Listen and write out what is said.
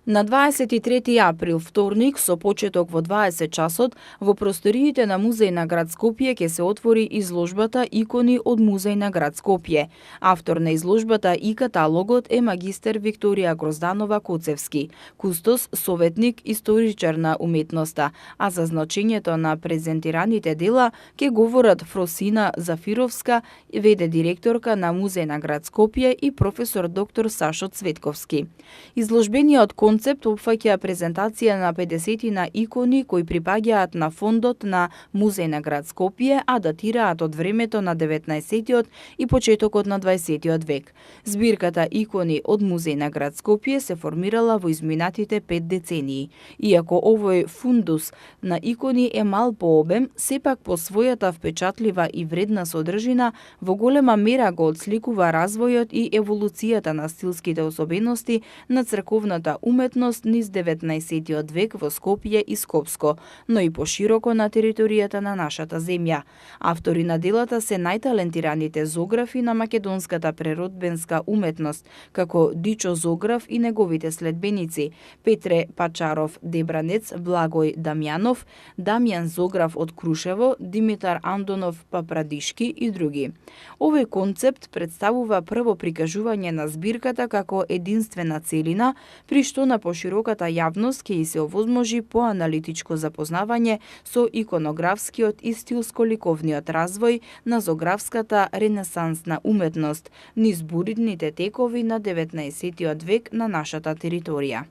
На 23 април, вторник, со почеток во 20 часот, во просториите на Музеј на град Скопје ќе се отвори изложбата Икони од Музеј на град Скопје. Автор на изложбата и каталогот е магистер Викторија Грозданова Коцевски, кустос, советник, историчар на уметноста, а за значењето на презентираните дела ќе говорат Фросина Зафировска, веде директорка на Музеј на град Скопје, и професор доктор Сашо Цветковски. Изложбениот концепт опфаќа презентација на 50 икони кои припаѓаат на фондот на Музеј на град Скопје, а датираат од времето на 19-тиот и почетокот на 20-тиот век. Збирката Икони од Музеј на град Скопје се формирала во изминатите 5 децении. Иако овој фундус на икони е мал по обем, сепак по својата впечатлива и вредна содржина во голема мера го отсликува развојот и еволуцијата на стилските особености на црковната уметност низ 19-тиот век во Скопје и Скопско, но и пошироко на територијата на нашата земја. Автори на делата се најталентираните зографи на македонската преродбенска уметност, како Дичо Зограф и неговите следбеници Петре Пачаров Дебранец, Благој Дамјанов, Дамјан Зограф од Крушево, Димитар Андонов Папрадишки и други. Овој концепт представува прво прикажување на збирката како единствена целина, при што на пошироката јавност ќе и се овозможи поаналитичко запознавање со иконографскиот и стилско-ликовниот развој на зографската ренесансна уметност низ буридните текови на 19-тиот век на нашата територија.